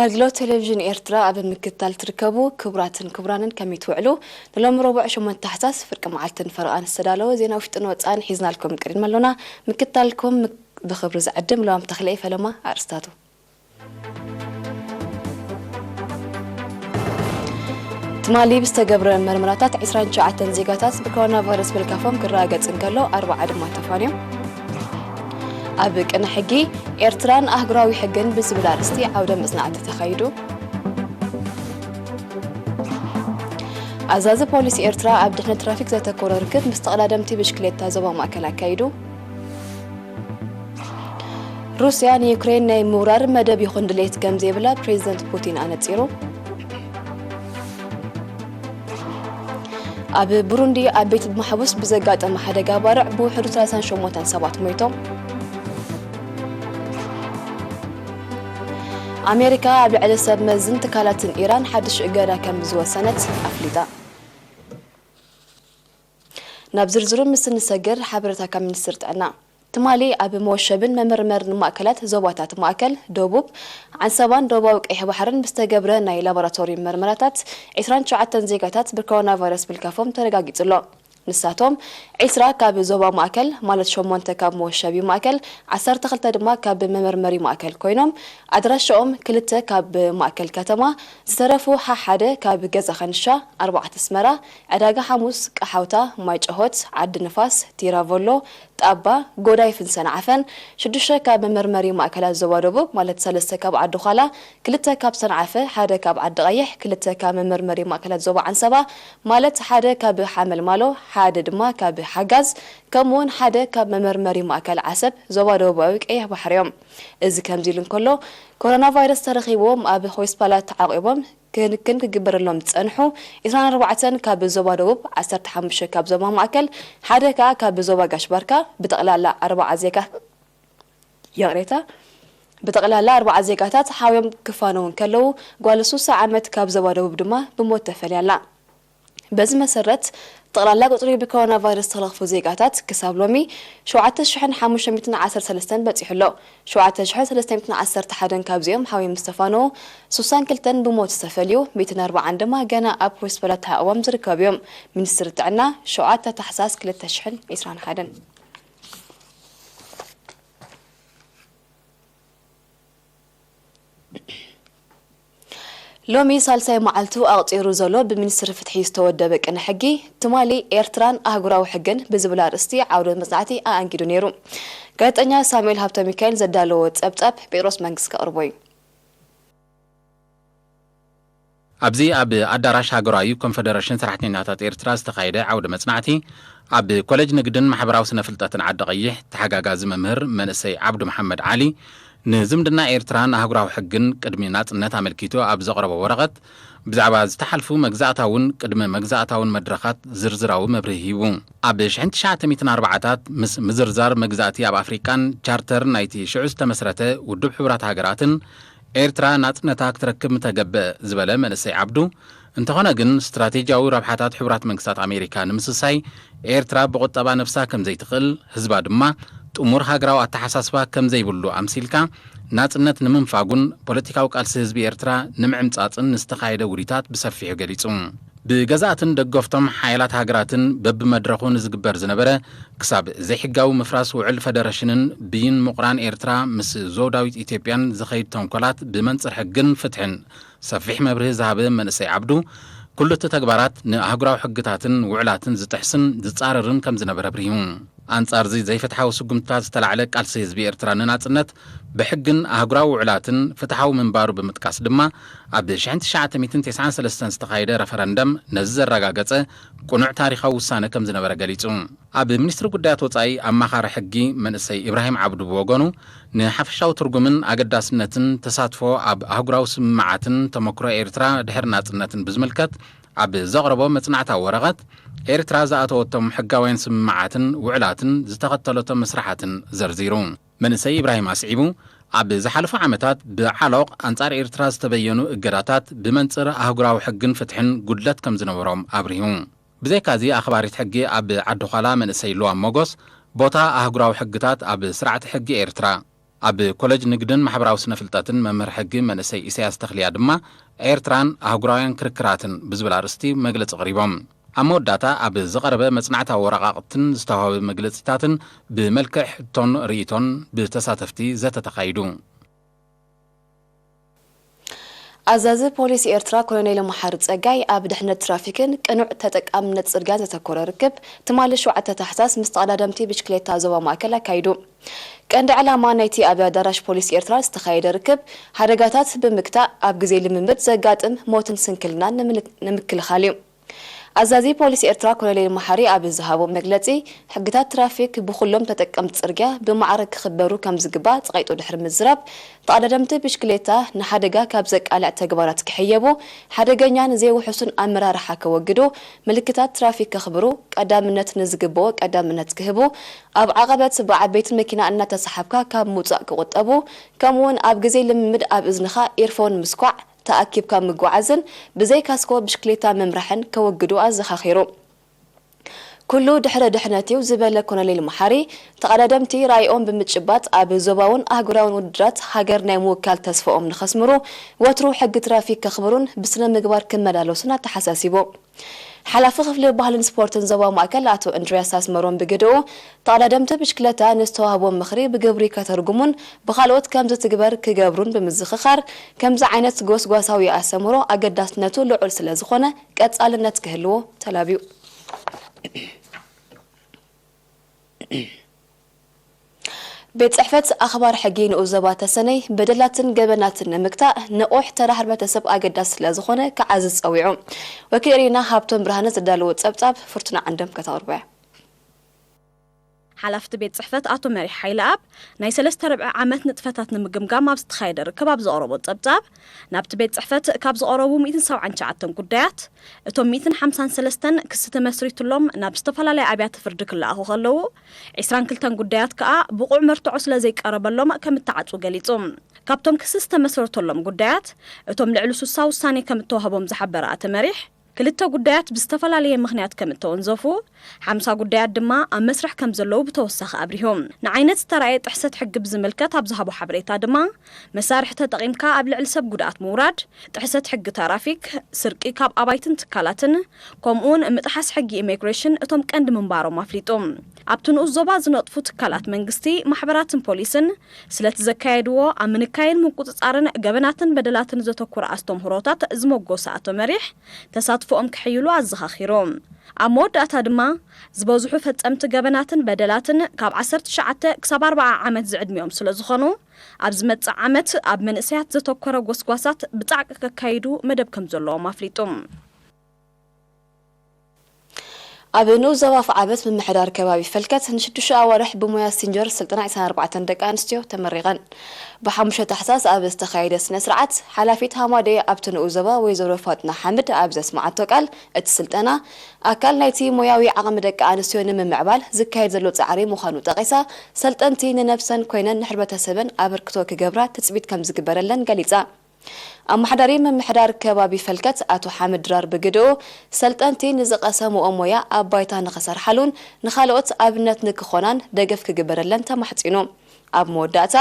ኣገልግሎት ቴሌቪዥን ኤርትራ ኣብ ምክትታል ትርከቡ ክቡራትን ክቡራንን ከመይ ትውዕሉ? ንሎሚ ረቡዕ ሸሞንተ ታሕሳስ ፍርቂ መዓልትን ፈረቓን ዝተዳለወ ዜና ውሽጥን ወጻእን ሒዝናልኩም ቀሪብና ኣሎና። ምክትታልኩም ምክ-፣ ብኽብሪ ዝዕድም ለዋም ተኽለየ ፈለማ። ኣርእስታቱ። ትማሊ ብዝተገብረ መርመራታት ዕስራን ትሽዓተን ዜጋታት ብኮሮና ቫይረስ ምልካፎም ክረጋገጽ እንከሎ፣ ኣርባዓ ድማ ተፋንዮም። ኣብ ቅነ ሕጊ ኤርትራን ኣህጉራዊ ሕግን ብዝብል ኣርእስቲ ዓውደ መጽናዕቲ ተኻይዱ። ኣዛዚ ፖሊስ ኤርትራ ኣብ ድሕነት ትራፊክ ዘተኮረ ርክብ ምስ ተቐዳደምቲ ብሽክሌታ ዞባ ማእከል ኣካይዱ። ሩስያ ንዩክሬን ናይ ምውራር መደብ ይኹን ድሌት ከም ዘይብላ ፕሬዚደንት ፑቲን ኣነጺሩ። ኣብ ብሩንዲ ኣብ ቤት ማሕቡስ ብዘጋጠመ ሓደጋ ባርዕ ብውሕዱ ሰላሳን ሸሞንተን ሰባት ሞይቶም። ኣሜሪካ ኣብ ልዕሊ ሰብ መዝን ትካላትን ኢራን ሓድሽ እገዳ ከም ዝወሰነት ኣፍሊጣ። ናብ ዝርዝሩ ምስ እንሰግር፣ ሓበሬታ ካብ ሚኒስትሪ ጥዕና። ትማሊ ኣብ መወሸብን መመርመርን ማእከላት ዞባታት ማእከል፣ ደቡብ፣ ዓንሰባን ደቡባዊ ቀይሕ ባሕርን ብዝተገብረ ናይ ላቦራቶሪ መርመራታት፣ ዕስራን ትሽዓተን ዜጋታት ብኮሮና ቫይረስ ምልካፎም ተረጋጊጹ ኣሎ። ንሳቶም፣ ዕስራ ካብ ዞባ ማእከል፣ ማለት ሸሞንተ ካብ መወሸቢ ማእከል፣ ዓሰርተ ክልተ ድማ ካብ መመርመሪ ማእከል ኮይኖም፣ ኣድራሻኦም፣ ክልተ ካብ ማእከል ከተማ፣ ዝተረፉ፣ ሓሓደ ካብ ገዛ ከንሻ፣ ኣርባዕተ ኣስመራ፣ ዕዳጋ ሓሙስ፣ ቀሓውታ፣ ማይ ጨሆት፣ ዓዲ ንፋስ፣ ቲራቮሎ፣ ጣባ፣ ጎዳይፍን ሰንዓፈን፣ ሽዱሽተ ካብ መመርመሪ ማእከላት ዞባ ደቡብ፣ ማለት ሰለስተ ካብ ዓዲ ዃላ፣ ክልተ ካብ ሰንዓፈ፣ ሓደ ካብ ዓዲ ቀይሕ፣ ክልተ ካብ መመርመሪ ማእከላት ዞባ ዓንሰባ፣ ማለት ሓደ ካብ ሓመልማሎ፣ ሓደ ድማ ካብ ሓጋዝ፣ ከምኡውን ሓደ ካብ መመርመሪ ማእከል ዓሰብ ዞባ ደቡባዊ ቀይሕ ባሕሪ እዮም። እዚ ከምዚ ኢሉ እንከሎ፣ ኮሮና ቫይረስ ተረኺብዎም ኣብ ሆስፒታላት ተዓቂቦም ክንክን ክግበረሎም ዝጸንሑ ዕስራን ኣርባዕተን ካብ ዞባ ደቡብ፣ ዓሰርተ ሓሙሽተ ካብ ዞባ ማእከል፣ ሓደ ከኣ ካብ ዞባ ጋሽ ባርካ፣ ብጠቕላላ ኣርባዓ ዜጋ፣ ይቕሬታ፣ ብጠቕላላ ኣርባዓ ዜጋታት ሓውዮም ክፋነዉ እንከለዉ፣ ጓል ሱሳ ዓመት ካብ ዞባ ደቡብ ድማ ብሞት ተፈልያ ኣላ። በዚ መሰረት፣ ጠቕላላ ቁጽሪ ብኮሮና ቫይረስ ዝተለኽፉ ዜጋታት ክሳብ ሎሚ ሸውዓተ ሽሕን ሓሙሽተ ሚእትን ዓሰርተ ሰለስተን በጺሑ ኣሎ። ሸውዓተ ሽሕን ሰለስተ ሚእትን ዓሰርተ ሓደን ካብዚኦም ሓውዮም ዝተፋነዉ፣ ሱሳን ክልተን ብሞት ዝተፈልዩ፣ ሚእትን ኣርባዓን ድማ ገና ኣብ ሆስፒታላት ተዓቕቦም ዝርከቡ እዮም። ሚኒስትሪ ጥዕና፣ ሸውዓተ ታሕሳስ ክልተ ሽሕን ዕስራን ሓደን። ሎሚ ሳልሳይ መዓልቱ ኣቕጺሩ ዘሎ ብሚኒስትሪ ፍትሒ ዝተወደበ ቅነ ሕጊ፣ ትማሊ ኤርትራን ኣህጉራዊ ሕግን ብዝብል ኣርእስቲ ዓውደ መጽናዕቲ ኣኣንጊዱ ነይሩ። ጋዜጠኛ ሳሙኤል ሃብተ ሚካኤል ዘዳለዎ ጸብጻብ ጴጥሮስ መንግስት ከቕርቦ እዩ። ኣብዚ ኣብ ኣዳራሽ ሃገራዊ ኮንፈደሬሽን ሰራሕተኛታት ኤርትራ ዝተኻየደ ዓውደ መጽናዕቲ፣ ኣብ ኮሌጅ ንግድን ማሕበራዊ ስነ ፍልጠትን ዓዲ ቀይሕ ተሓጋጋዚ መምህር መንእሰይ ዓብዱ መሓመድ ዓሊ፣ ንዝምድና ኤርትራን ኣህጉራዊ ሕግን ቅድሚ ናጽነት ኣመልኪቱ ኣብ ዘቕረቦ ወረቐት፣ ብዛዕባ ዝተሓልፉ መግዛእታውን ቅድመ መግዛእታውን መድረኻት ዝርዝራዊ መብርሂ ሂቡ። ኣብ ሽሕን ትሽዓተ ሚእትን ኣርባዓታት ምስ ምዝርዛር መግዛእቲ ኣብ ኣፍሪቃን ቻርተር ናይቲ ሽዑ ዝተመስረተ ውድብ ሕቡራት ሃገራትን ኤርትራ ናጽነታ ክትረክብ ምተገብአ ዝበለ መንእሰይ ዓብዱ፣ እንተኾነ ግን ስትራቴጂያዊ ረብሓታት ሕቡራት መንግስታት ኣሜሪካ ንምስሳይ ኤርትራ ብቁጠባ ነብሳ ከም ዘይትኽእል፣ ህዝባ ድማ ጥሙር ሃገራዊ ኣተሓሳስባ ከም ዘይብሉ ኣምሲልካ፣ ናጽነት ንምንፋጉን ፖለቲካዊ ቃልሲ ህዝቢ ኤርትራ ንምዕምጻጽን ንዝተኻየደ ውዲታት ብሰፊሑ ገሊጹ። ብገዛእትን ደገፍቶም ሓያላት ሃገራትን በብመድረኹ ንዝግበር ዝነበረ ክሳብ ዘይሕጋዊ ምፍራስ ውዕል ፈደረሽንን ብይን ምቑራን ኤርትራ ምስ ዞውዳዊት ኢትዮጵያን ዝኸይድ ተንኮላት ብመንጽር ሕግን ፍትሕን ሰፊሕ መብርሂ ዝሃበ መንእሰይ ዓብዱ፣ ኩሉ እቲ ተግባራት ንኣህጉራዊ ሕግታትን ውዕላትን ዝጥሕስን ዝጻረርን ከም ዝነበረ ኣብሪሁ። ኣንጻር እዚ ዘይፍትሓዊ ስጉምትታት ዝተላዕለ ቃልሲ ህዝቢ ኤርትራ ንናጽነት ብሕግን ኣህጉራዊ ውዕላትን ፍትሓዊ ምንባሩ ብምጥቃስ ድማ፣ ኣብ ሽሕን ትሽዓተ ሚእትን ተስዓን ሰለስተን ዝተኻየደ ረፈረንደም ነዚ ዘረጋገጸ ቅኑዕ ታሪኻዊ ውሳነ ከም ዝነበረ ገሊጹ። ኣብ ሚኒስትሪ ጉዳያት ወጻኢ ኣማኻሪ ሕጊ መንእሰይ ኢብራሂም ዓብዱ ብወገኑ፣ ንሓፈሻዊ ትርጉምን ኣገዳስነትን ተሳትፎ ኣብ ኣህጉራዊ ስምምዓትን ተመክሮ ኤርትራ ድሕሪ ናጽነትን ብዝምልከት ኣብ ዘቕረቦ መጽናዕታዊ ወረቐት፣ ኤርትራ ዝኣተወቶም ሕጋውያን ስምምዓትን ውዕላትን ዝተኸተለቶም መስርሓትን ዘርዚሩ። መንእሰይ ኢብራሂም ኣስዒቡ፣ ኣብ ዝሓለፉ ዓመታት ብዓሎቕ ኣንጻር ኤርትራ ዝተበየኑ እገዳታት ብመንጽር ኣህጉራዊ ሕግን ፍትሕን ጉድለት ከም ዝነበሮም ኣብሪሁ። ብዘይካዚ ኣኽባሪት ሕጊ ኣብ ዓዲ ዃላ መንእሰይ ልዋም ሞጎስ፣ ቦታ ኣህጉራዊ ሕግታት ኣብ ስርዓተ ሕጊ ኤርትራ ኣብ ኮለጅ ንግድን ማሕበራዊ ስነ ፍልጠትን መምህር ሕጊ መንእሰይ ኢሳያስ ተኽልያ ድማ ኤርትራን ኣህጉራውያን ክርክራትን ብዝብል ኣርእስቲ መግለጺ ኣቕሪቦም። ኣብ መወዳእታ ኣብ ዝቐረበ መጽናዕታዊ ወረቓቕትን ዝተዋህበ መግለጺታትን ብመልክዕ ሕቶን ርእይቶን ብተሳተፍቲ ዘተ ተኻይዱ። ኣዛዚ ፖሊስ ኤርትራ ኮሎኔል መሓሪ ጸጋይ ኣብ ድሕነት ትራፊክን ቅኑዕ ተጠቃምነት ጽርግያን ዘተኮረ ርክብ ትማሊ ሸውዓተ ታሕሳስ ምስ ተቐዳደምቲ ብሽክሌታ ዞባ ማእከል ኣካይዱ። ቀንዲ ዕላማ ናይቲ ኣብ ኣዳራሽ ፖሊስ ኤርትራ ዝተኻየደ ርክብ ሓደጋታት ብምግታእ ኣብ ግዜ ልምምድ ዘጋጥም ሞትን ስንክልናን ንምል-፣ ንምክልኻል እዩ። ኣዛዚ ፖሊስ ኤርትራ ኮሎኔል መሓሪ ኣብ ዝሃቦ መግለጺ፣ ሕግታት ትራፊክ ብኹሎም ተጠቀምቲ ጽርግያ ብማዕረ ክኽበሩ ከም ዝግባእ ጸቒጡ ድሕሪ ምዝራብ፣ ተቐዳደምቲ ብሽክሌታ ንሓደጋ ካብ ዘቃልዕ ተግባራት ክሕየቡ፣ ሓደገኛን ዘይውሑስን ኣመራርሓ ከወግዱ፣ ምልክታት ትራፊክ ከኽብሩ፣ ቀዳምነት ንዝግብኦ ቀዳምነት ክህቡ፣ ኣብ ዓቐበት ብዓበይቲ መኪና እናተሰሓብካ ካብ ምውጻእ ክቑጠቡ፣ ከምኡ'ውን ኣብ ግዜ ልምምድ ኣብ እዝንኻ ኢርፎን ምስኳዕ፣ ተኣኪብካ ምጉዓዝን ብዘይ ካስኮ ብሽክሌታ ምምራሕን ከወግዱ ኣዘኻኺሩ። ኩሉ ድሕረ ድሕነት እዩ ዝበለ ኮሎኔል መሓሪ፣ ተቐዳደምቲ ራእይኦም ብምጭባጥ ኣብ ዞባውን ኣህጉራውን ውድድራት ሃገር ናይ ምውካል ተስፋኦም ንኸስምሩ፣ ወትሩ ሕጊ ትራፊክ ከኽብሩን ብስነ ምግባር ክመላለሱን ኣተሓሳሲቡ። ሓላፊ ክፍሊ ባህልን ስፖርትን ዞባ ማእከል ኣቶ እንድርያስ ኣስመሮም ብግድኡ፣ ተቐዳደምቲ ብሽክለታ ንዝተዋህቦም ምኽሪ ብግብሪ ከተርጉሙን ብኻልኦት ከም ዝትግበር ክገብሩን ብምዝኽኻር፣ ከምዚ ዓይነት ጎስጓሳዊ ኣስተምህሮ ኣገዳስነቱ ልዑል ስለ ዝኾነ ቀጻልነት ክህልዎ ተላብዩ። ቤት ጽሕፈት ኣኽባር ሕጊ ንኡስ ዞባ ተሰነይ በደላትን ገበናትን ንምግታእ ንቑሕ ተራ ሕብረተሰብ ኣገዳሲ ስለ ዝኾነ ክዓዝዝ ጸዊዑ። ወኪል ኤሪና ሃብቶም ብርሃነ ዘዳለዎ ጸብጻብ ፍርቱና ዓንዶም ከተቕርቦ እያ። ሓላፍቲ ቤት ጽሕፈት ኣቶ መሪሕ ሓይለኣብ ናይ ሰለስተ ርብዒ ዓመት ንጥፈታት ንምግምጋም ኣብ ዝተኻየደ ርክብ ኣብ ዘቕረቦ ጸብጻብ፣ ናብቲ ቤት ጽሕፈት ካብ ዝቐረቡ ሚእትን ሰብዓን ትሽዓተን ጉዳያት፣ እቶም ሚእትን ሓምሳን ሰለስተን ክሲ ተመስሪቱሎም ናብ ዝተፈላለያ ኣብያተ ፍርዲ ክለኣኹ ከለዉ፣ ዒስራን ክልተን ጉዳያት ከኣ ብቑዕ መርትዖ ስለ ዘይቀረበሎም ከም እተዓጹ ገሊጹ። ካብቶም ክሲ ዝተመስረተሎም ጉዳያት፣ እቶም ልዕሊ ሱሳ ውሳኔ ከም እተዋህቦም ዝሓበረ ኣቶ መሪሕ፣ ክልተ ጉዳያት ብዝተፈላለየ ምኽንያት ከም እተወንዘፉ፣ ሓምሳ ጉዳያት ድማ ኣብ መስርሕ ከም ዘለዉ ብተወሳኺ ኣብሪሁ። ንዓይነት ዝተራእየ ጥሕሰት ሕጊ ብዝምልከት ኣብ ዝሃቦ ሓበሬታ ድማ፣ መሳርሒ ተጠቒምካ ኣብ ልዕሊ ሰብ ጉድኣት ምውራድ፣ ጥሕሰት ሕጊ ተራፊክ፣ ስርቂ ካብ ኣባይትን ትካላትን፣ ከምኡውን ምጥሓስ ሕጊ ኢሚግሬሽን እቶም ቀንዲ ምንባሮም ኣፍሊጡ። ኣብቲ ንኡስ ዞባ ዝነጥፉ ትካላት መንግስቲ፣ ማሕበራትን ፖሊስን ስለቲ ዘካየድዎ ኣብ ምንካይን ምቁጽጻርን ገበናትን በደላትን ዘተኮረ ኣስተምህሮታት ዝመጎሰ ኣቶ መሪሕ፣ ተሳትፎኦም ክሕይሉ ኣዘኻኺሩ። ኣብ መወዳእታ ድማ፣ ዝበዝሑ ፈጸምቲ ገበናትን በደላትን ካብ ዓሰርተ ትሽዓተ ክሳብ ኣርብዓ ዓመት ዝዕድሚኦም ስለ ዝኾኑ፣ ኣብ ዝመጽእ ዓመት ኣብ መንእሰያት ዘተኮረ ጎስጓሳት ብጻዕቂ ከካይዱ መደብ ከም ዘለዎም ኣፍሊጡ። ኣብ ንኡስ ዞባ ኣፍዓበት ምምሕዳር ከባቢ ፈልከት ንሽዱሽተ ኣዋርሕ ብሞያ ሲንጀር ስልጠና ዕስራን ኣርባዕተን ደቂ ኣንስትዮ ተመሪቐን። ብሓሙሽተ ታሕሳስ ኣብ ዝተኻየደ ስነ ስርዓት፣ ሓላፊት ሃማደኤ ኣብቲ ንኡስ ዞባ ወይዘሮ ፋጥና ሓምድ ኣብ ዘስመዓቶ ቃል፣ እቲ ስልጠና ኣካል ናይቲ ሞያዊ ዓቕሚ ደቂ ኣንስትዮ ንምምዕባል ዝካየድ ዘሎ ጻዕሪ ምዃኑ ጠቒሳ፣ ሰልጠንቲ ንነብሰን ኮይነን ንሕብረተሰበን ኣበርክቶ ክገብራ ትጽቢት ከም ዝግበረለን ገሊጻ። ኣመሓዳሪ ምምሕዳር ከባቢ ፈልከት ኣቶ ሓመድ ድራር ብግድኡ፣ ሰልጠንቲ ንዝቐሰምኦ ሞያ ኣብ ባይታ ንኽሰርሓሉን ንኻልኦት ኣብነት ንክኾናን ደገፍ ክግበረለን ተማሕጺኑ። ኣብ መወዳእታ፣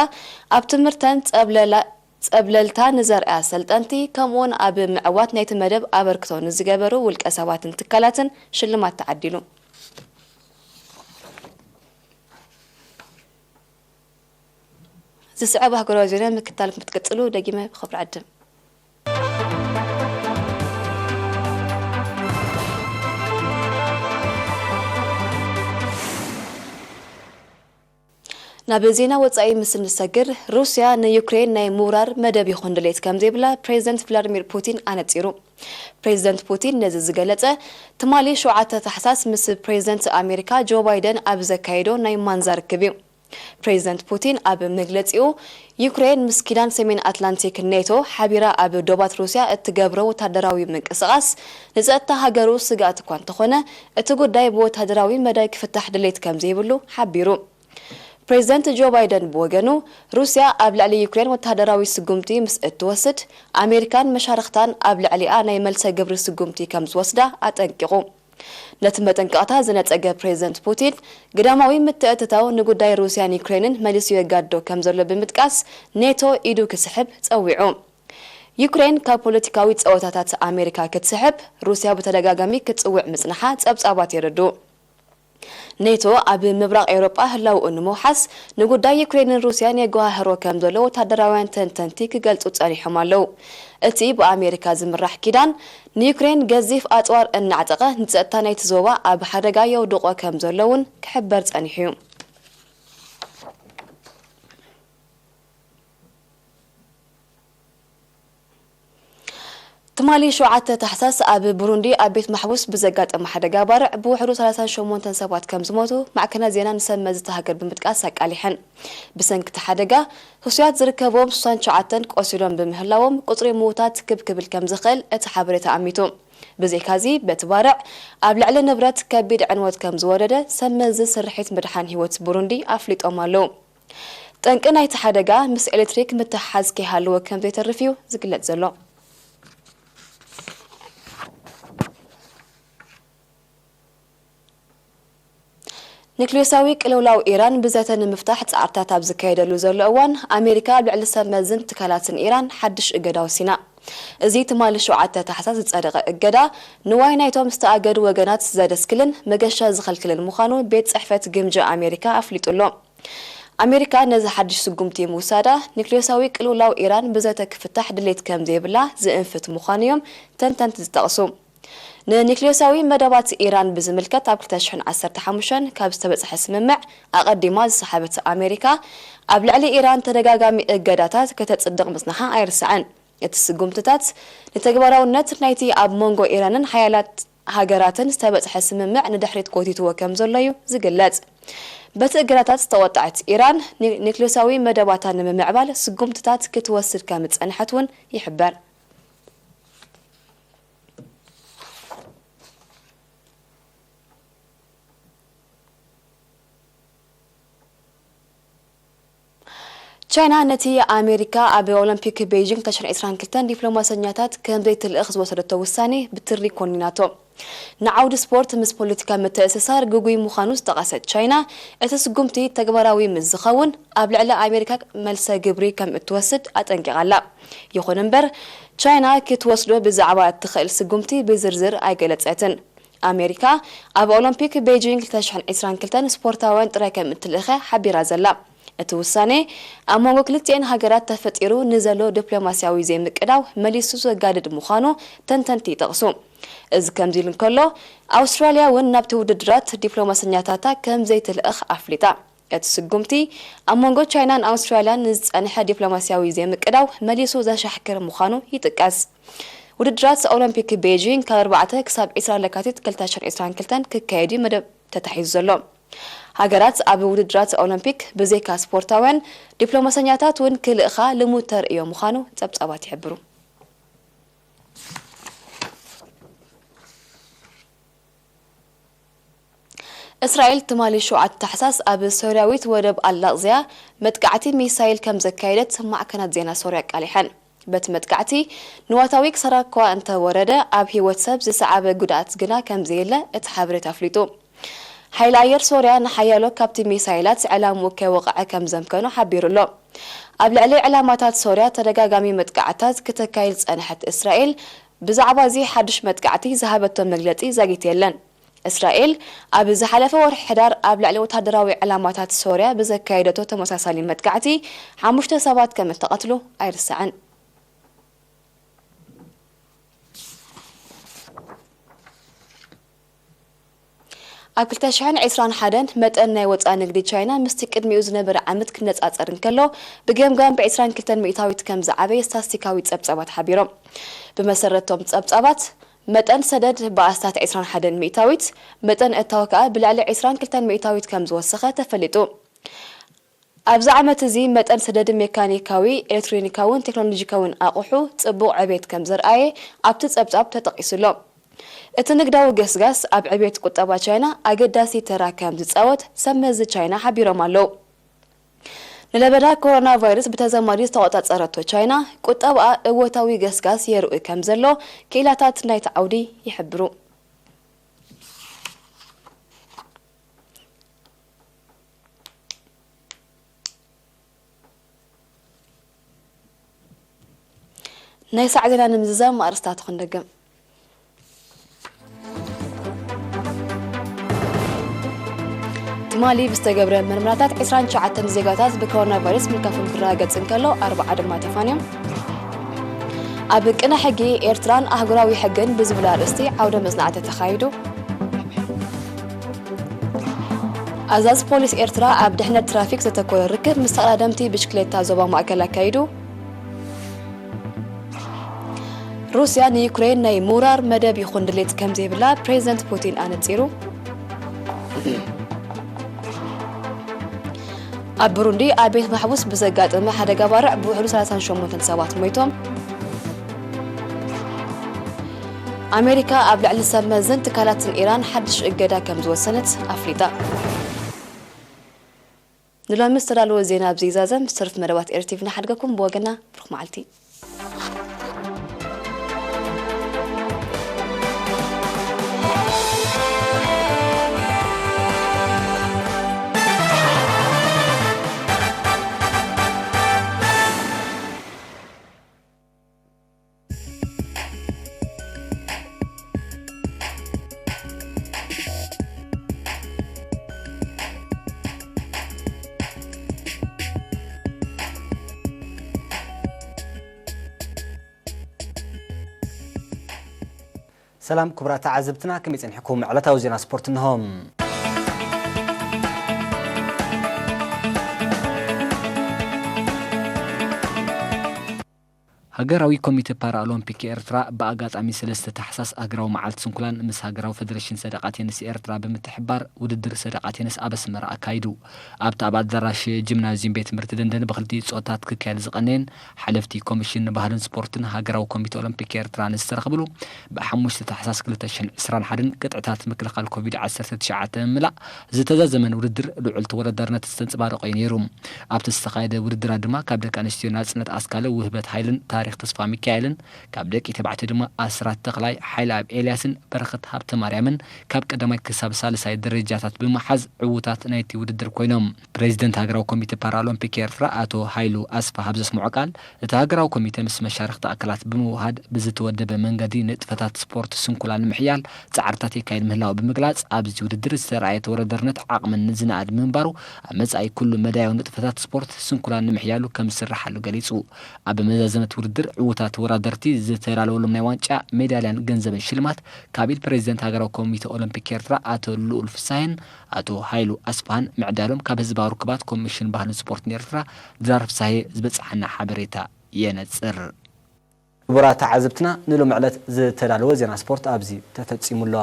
ኣብ ትምህርተን ጸብለላ-፣ ጸብለልታ ንዘርእያ ሰልጠንቲ፣ ከምኡውን ኣብ ምዕዋት ናይቲ መደብ ኣበርክቶ ንዝገበሩ ውልቀ ሰባትን ትካላትን ሽልማት ተዓዲሉ። ዝስዕብ ኣህጉራዊ ዜና ምክታል ክትቅጽሉ ደጊመ ብኽብሪ ዕድም። ናብ ዜና ወጻኢ ምስ እንሰግር፣ ሩስያ ንዩክሬን ናይ ምውራር መደብ ይኹን ድሌት ከም ዘይብላ ፕሬዚደንት ቭላድሚር ፑቲን ኣነጺሩ። ፕሬዚደንት ፑቲን ነዚ ዝገለጸ፣ ትማሊ ሸውዓተ ታሕሳስ ምስ ፕሬዚደንት ኣሜሪካ ጆ ባይደን ኣብ ዘካየዶ ናይ ማንዛ ርክብ እዩ። ፕሬዚደንት ፑቲን ኣብ መግለጺኡ፣ ዩክሬን ምስ ኪዳን ሰሜን ኣትላንቲክ ኔቶ ሓቢራ ኣብ ዶባት ሩስያ እትገብሮ ወታደራዊ ምንቅስቓስ ንጸጥታ ሃገሩ ስግኣት እኳ እንተኾነ፣ እቲ ጉዳይ ብወታደራዊ መዳይ ክፍታሕ ድሌት ከም ዘይብሉ ሓቢሩ። ፕሬዚደንት ጆ ባይደን ብወገኑ፣ ሩስያ ኣብ ልዕሊ ዩክሬን ወታደራዊ ስጉምቲ ምስ እትወስድ፣ ኣሜሪካን መሻርኽታን ኣብ ልዕሊኣ ናይ መልሰ ግብሪ ስጉምቲ ከም ዝወስዳ ኣጠንቂቑ። ነቲ መጠንቀቕታ ዝነጸገ ፕሬዝደንት ፑቲን፣ ግዳማዊ ምትእትታው ንጉዳይ ሩስያን ዩክሬንን መሊሱ የጋድዶ ከም ዘሎ ብምጥቃስ፣ ኔቶ ኢዱ ክስሕብ ጸዊዑ። ዩክሬን ካብ ፖለቲካዊ ጸወታታት ኣሜሪካ ክትስሕብ ሩስያ ብተደጋጋሚ ክትጽውዕ ምጽንሓ ጸብጻባት የረድኡ። ኔቶ ኣብ ምብራቕ ኤውሮጳ ህላውኡ ንምውሓስ ንጉዳይ ዩክሬንን ሩስያን የጓሃህሮ ከም ዘሎ ወታደራውያን ተንተንቲ ክገልጹ ጸኒሖም ኣለዉ። እቲ ብኣሜሪካ ዝምራሕ ኪዳን ንዩክሬን ገዚፍ ኣጽዋር እናዕጠቐ ንጸጥታ ናይቲ ዞባ ኣብ ሓደጋ የውድቖ ከም ዘሎ እውን ክሕበር ጸኒሑ እዩ። ትማሊ ሸውዓተ ታሕሳስ ኣብ ቡሩንዲ ኣብ ቤት ማሕቡስ ብዘጋጠመ ሓደጋ ባርዕ ብውሕዱ ሰላሳን ሸሞንተን ሰባት ከም ዝሞቱ ማዕከናት ዜና ንሰብ መዚ እታ ሃገር ብምጥቃስ ኣቃሊሐን። ብሰንኪ እቲ ሓደጋ ህሱያት ዝርከብዎም ስሳን ትሽዓተን ቆሲሎም ብምህላዎም ቁጽሪ ምዉታት ክብ ክብል ከም ዝኽእል እቲ ሓበሬታ ኣሚቱ። ብዘይካዚ በቲ ባርዕ ኣብ ልዕሊ ንብረት ከቢድ ዕንወት ከም ዝወረደ ሰብ መዚ ስርሒት ምድሓን ህይወት ቡሩንዲ ኣፍሊጦም ኣለዉ። ጠንቂ ናይቲ ሓደጋ ምስ ኤሌክትሪክ ምትሕሓዝ ከይሃለዎ ከም ዘይተርፍ እዩ ዝግለጽ ዘሎ። ኒክሌሳዊ ቅልውላው ኢራን ብዘተ ንምፍታሕ ጻዕርታት ኣብ ዝካየደሉ ዘሎ እዋን፣ ኣሜሪካ ኣብ ልዕሊ ሰብ መዝን ትካላትን ኢራን ሓድሽ እገዳ ወሲና። እዚ ትማሊ ሸውዓተ ታሕሳስ ዝጸደቐ እገዳ፣ ንዋይ ናይቶም ዝተኣገዱ ወገናት ዘደስክልን መገሻ ዝኸልክልን ምዃኑ ቤት ጽሕፈት ግምጃ ኣሜሪካ ኣፍሊጡ ኣሎ። ኣሜሪካ ነዚ ሓድሽ ስጉምቲ ምውሳዳ፣ ኒክሌሳዊ ቅልውላው ኢራን ብዘተ ክፍታሕ ድሌት ከም ዘይብላ ዝእንፍት ምዃኑ እዮም ተንተንቲ ዝጠቕሱ። ንኒክሌሳዊ መደባት ኢራን ብዝምልከት ኣብ ክልተ ሽሕን ዓሰርተ ሓሙሽተን ካብ ዝተበጽሐ ስምምዕ ኣቐዲማ ዝሰሓበት ኣሜሪካ፣ ኣብ ልዕሊ ኢራን ተደጋጋሚ እገዳታት ከተጽድቕ ምጽንሓ ኣይርሳዕን። እቲ ስጉምትታት ንተግባራውነት ናይቲ ኣብ መንጎ ኢራንን ሓያላት ሃገራትን ዝተበጽሐ ስምምዕ ንድሕሪት ጎቲትዎ ከም ዘሎ እዩ ዝግለጽ። በቲ እገዳታት ዝተቖጥዐት ኢራን፣ ኒ-፣ ኒክሌሳዊ መደባታ ንምምዕባል ስጉምትታት ክትወስድ ከም ዝጸንሐት እውን ይሕበር። ቻይና ነቲ ኣሜሪካ ኣብ ኦሎምፒክ ቤይጂንግ ክልተ ሽሕን ዕስራን ክልተን ዲፕሎማሰኛታት ከም ዘይትልእኽ ዝወሰደቶ ውሳኔ ብትሪ ኮኒናቶ። ንዓውዲ ስፖርት ምስ ፖለቲካ ምትእስሳር ግጉይ ምዃኑ ዝጠቐሰት ቻይና፣ እቲ ስጉምቲ ተግባራዊ ምስ ዝኸውን ኣብ ልዕሊ ኣሜሪካ መልሰ ግብሪ ከም እትወስድ ኣጠንቂቓ ኣላ። ይኹን እምበር፣ ቻይና ክትወስዶ ብዛዕባ እትኽእል ስጉምቲ ብዝርዝር ኣይገለጸትን። ኣሜሪካ ኣብ ኦሎምፒክ ቤጂንግ ክልተ ሽሕን ዕስራን ክልተን ስፖርታውያን ጥራይ ከም እትልእኸ ሓቢራ ዘላ። እቲ ውሳኔ ኣብ መንጎ ክልቲኤን ሃገራት ተፈጢሩ ንዘሎ ዲፕሎማስያዊ ዘይምቅዳው መሊሱ ዘጋድድ ምዃኑ ተንተንቲ ይጠቕሱ። እዚ ከምዚ ኢሉ እንከሎ፣ ኣውስትራልያ እውን ናብቲ ውድድራት ዲፕሎማሰኛታታ ከም ዘይትልእኽ ኣፍሊጣ። እቲ ስጉምቲ ኣብ መንጎ ቻይናን ኣውስትራልያን ንዝጸንሐ ዲፕሎማስያዊ ዘይምቅዳው መሊሱ ዘሻሕክር ምዃኑ ይጥቀስ። ውድድራት ኦሎምፒክ ቤጂንግ ካብ ኣርባዕተ ክሳብ ዕስራ ለካቲት ክልተ ሽሕን ዕስራን ክልተን ክካየድ እዩ መደብ ተታሒዙ ዘሎ። ሃገራት ኣብ ውድድራት ኦሎምፒክ ብዘይካ ስፖርታውያን፣ ዲፕሎማሰኛታት እውን ክልእኻ ልሙድ ተርእዮ ምዃኑ ጸብጻባት ይሕብሩ። እስራኤል ትማሊ ሸውዓተ ታሕሳስ ኣብ ሶርያዊት ወደብ ኣላቕዝያ መጥቃዕቲ ሚሳይል ከም ዘካየደት ማዕከናት ዜና ሶርያ ኣቃሊሐን። በቲ መጥቃዕቲ ንዋታዊ ክሳራ እኳ እንተወረደ፣ ኣብ ህይወት ሰብ ዝሰዓበ ጉድኣት ግና ከም ዘየለ እቲ ሓበሬታ ኣፍሊጡ። ሓይሊ ኣየር ሶርያ ንሓያሎ ካብቲ ሚሳይላት ዕላምኡ ከይወቕዐ ከም ዘምከኖ ሓቢሩ ኣሎ። ኣብ ልዕሊ ዕላማታት ሶርያ ተደጋጋሚ መጥቃዕታት ክተካይድ ዝጸንሐት እስራኤል፣ ብዛዕባ እዚ ሓድሽ መጥቃዕቲ ዝሃበቶ መግለጺ ዛጊት የለን። እስራኤል ኣብ ዝሓለፈ ወርሒ ሕዳር ኣብ ልዕሊ ወታደራዊ ዕላማታት ሶርያ ብዘካየደቶ ተመሳሳሊ መጥቃዕቲ ሓሙሽተ ሰባት ከም እተቐትሉ ኣይርሳዕን። ኣብ ክልተ ሽሕን ዕስራን ሓደን መጠን ናይ ወጻኢ ንግዲ ቻይና ምስቲ ቅድሚኡ ዝነበረ ዓመት ክነጻጸር እንከሎ፣ ብገምጋም ብዕስራን ክልተን ሚእታዊት ከም ዝዓበየ ስታስቲካዊ ጸብጻባት ሓቢሮም። ብመሰረቶም ጸብጻባት፣ መጠን ሰደድ ብኣስታት ዕስራን ሓደን ሚእታዊት፣ መጠን እታወ ከኣ ብልዕሊ ዕስራን ክልተን ሚእታዊት ከም ዝወሰኸ ተፈሊጡ። ኣብዚ ዓመት እዚ መጠን ሰደድ ሜካኒካዊ፣ ኤሌክትሮኒካውን ቴክኖሎጂካውን ኣቑሑ ጽቡቕ ዕቤት ከም ዘርኣየ ኣብቲ ጸብጻብ ተጠቒሱ ኣሎ። እቲ ንግዳዊ ገስጋስ ኣብ ዕቤት ቁጠባ ቻይና ኣገዳሲ ተራ ከም ዝጻወት ሰብ መዚ ቻይና ሓቢሮም ኣለዉ። ንለበዳ ኮሮና ቫይረስ ብተዘማዲ ዝተቖጻጸረቶ ቻይና፣ ቁጠባኣ እወታዊ ገስጋስ የርኢ ከም ዘሎ ክኢላታት ናይቲ ዓውዲ ይሕብሩ። ናይ ሳዕ ዜና ንምዝዛም ኣርእስታቱ ክንደግም። ትማሊ ብዝተገብረ ምርመራታት ዕስራን ትሽዓተን ዜጋታት ብኮሮና ቫይረስ ምልካፎም ክረጋገጽ እንከሎ፣ ኣርብዓ ድማ ተፋንዮም። ኣብ ቅነ ሕጊ ኤርትራን ኣህጉራዊ ሕግን ብዝብል ኣርእስቲ ዓውደ መጽናዕቲ ተኻይዱ። ኣዛዚ ፖሊስ ኤርትራ ኣብ ድሕነት ትራፊክ ዘተኮረ ርክብ ምስ ተቐዳደምቲ ብሽክሌታ ዞባ ማእከል ኣካይዱ። ሩስያ ንዩክሬን ናይ ምውራር መደብ ይኹን ድሌት ከም ዘይብላ ፕሬዚደንት ፑቲን ኣነጺሩ። ኣብ ብሩንዲ ኣብ ቤት ማሕቡስ ብዘጋጠመ ሓደጋ ባርዕ ብውሕዱ ሰላሳን ሸሞንተን ሰባት ሞይቶም። ኣሜሪካ ኣብ ልዕሊ ሰብ መዝን ትካላትን ኢራን ሓድሽ እገዳ ከም ዝወሰነት ኣፍሊጣ። ንሎሚ ዝተዳለወ ዜና ኣብዚ ይዛዘም። ዝተርፍ መደባት ኤርቲቪ ንሓድገኩም። ብወገና ብሩኽ መዓልቲ። ሰላም ክቡራት ተዓዘብትና፣ ከመይ ጸኒሕኩም? ዕለታዊ ዜና ስፖርት እንሆ። ሃገራዊ ኮሚተ ፓራኦሎምፒክ ኤርትራ ብኣጋጣሚ ሰለስተ ታሕሳስ ሃገራዊ መዓልቲ ስንኩላን ምስ ሃገራዊ ፈደረሽን ሰደቓ ቴንስ ኤርትራ ብምትሕብባር ውድድር ሰደቓ ቴንስ ኣብ ኣስመራ ኣካይዱ። ኣብቲ ኣብ ኣዳራሽ ጂምናዝዩም ቤት ትምህርቲ ደንደን ብክልቲኡ ጾታት ክካየድ ዝቐነየን ሓለፍቲ ኮሚሽን ባህልን ስፖርትን ሃገራዊ ኮሚተ ኦሎምፒክ ኤርትራ ንዝተረኽብሉ፣ ብሓሙሽተ ታሕሳስ ክልተ ሽሕን ዕስራን ሓደን ቅጥዕታት ምክልኻል ኮቪድ ዓሰርተ ትሽዓተ ምምላእ ዝተዛዘመን ውድድር ልዑል ተወዳዳርነት ዝተንጸባረቐ እዩ ነይሩ። ኣብቲ ዝተኻየደ ውድድራት ድማ ካብ ደቂ ኣንስትዮ ናጽነት ኣስካለ ውህበት ሃይልን ታሪኽ ተስፋ ሚካኤልን፣ ካብ ደቂ ተባዕትዮ ድማ ኣስራት ተኽላይ፣ ሓይለኣብ ኤልያስን በረኸት ሃብተማርያምን ካብ ቀዳማይ ክሳብ ሳልሳይ ደረጃታት ብምሓዝ ዕዉታት ናይቲ ውድድር ኮይኖም። ፕሬዚደንት ሃገራዊ ኮሚተ ፓራኦሎምፒክ ኤርትራ ኣቶ ሃይሉ ኣስፋሃ ኣብ ዘስምዖ ቃል፣ እቲ ሃገራዊ ኮሚተ ምስ መሻርኽቲ ኣካላት ብምውሃድ ብዝተወደበ መንገዲ ንጥፈታት ስፖርት ስንኩላን ንምሕያል ጻዕርታት የካይድ ምህላው ብምግላጽ፣ ኣብዚ ውድድር ዝተረኣየ ተወዳዳርነት ዓቕምን ዝነኣድ ምንባሩ፣ ኣብ መጻኢ ኩሉ መዳያዊ ንጥፈታት ስፖርት ስንኩላን ንምሕያሉ ከም ዝስርሓሉ ገሊጹ። ኣብ መዛዘመት ውድድር ዕዉታት ተወዳደርቲ ዝተዳለወሎም ናይ ዋንጫ፣ ሜዳልያን ገንዘብን ሽልማት ካብ ኢድ ፕሬዚደንት ሃገራዊ ኮሚተ ኦሎምፒክ ኤርትራ ኣቶ ልኡል ፍሳሄን ኣቶ ሃይሉ ኣስፋሃን ምዕዳሎም ካብ ህዝባዊ ርክባት ኮሚሽን ባህልን ስፖርትን ኤርትራ ድራር ፍሳሄ ዝበጽሓና ሓበሬታ የነጽር። ክቡራት ተዓዘብትና፣ ንሎሚ ዕለት ዝተዳለወ ዜና ስፖርት ኣብዚ ተፈጺሙ ኣሎ።